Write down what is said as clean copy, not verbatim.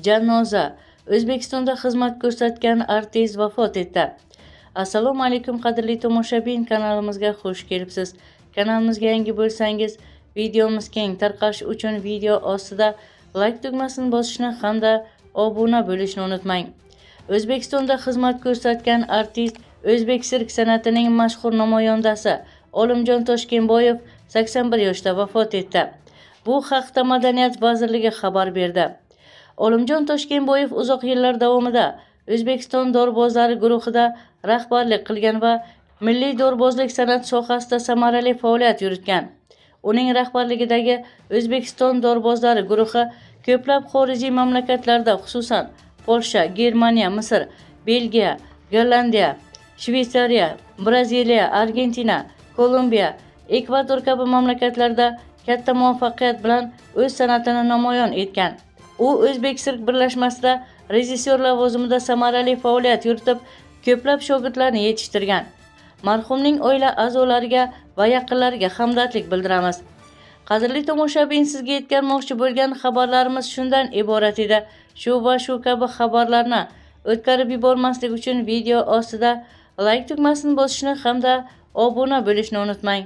Janoza. O'zbekistonda xizmat ko'rsatgan artist vafot etdi. Assalomu alaykum, qadrli tomoshabin, kanalimizga xush kelibsiz. Kanalimizga yangi bo'lsangiz, videomiz keng tarqalishi uchun video ostida like tugmasini bosishni hamda obuna bo'lishni unutmang. O'zbekistonda xizmat ko'rsatgan artist, o'zbek sirk san'atining mashhur namoyandasi Olimjon Toshkenboyev 81 yoshda vafot etdi. Bu haqda Madaniyat vazirligi xabar berdi. Olimjon Toshkenboyev uzoq yillar davomida O'zbekiston dorbozlari guruhida rahbarlik qilgan va milliy dorbozlik san'at sohasida samarali faoliyat yuritgan. Uning rahbarligidagi O'zbekiston dorbozlari guruhi ko'plab xorijiy mamlakatlarda, xususan, Polsha, Germaniya, Misr, Belgiya, Gollandiya, Shvetsariya, Braziliya, Argentina, Kolumbiya, Ekvador kabi mamlakatlarda katta muvaffaqiyat bilan o'z san'atini namoyon etgan. U O'zbek sirk birlashmasida rejissyor lavozimida samarali faoliyat yuritib, ko'plab shogirdlarni yetishtirgan. Marhumning oila a'zolariga va yaqinlariga hamdardlik bildiramiz. Qadrli tomoshabin, sizga yetkazmoqchi bo'lgan xabarlarimiz shundan iborat edi. Shu va shu kabi xabarlarni o'tkazib yubormaslik uchun video ostida like tugmasini bosishni hamda obuna bo'lishni unutmang.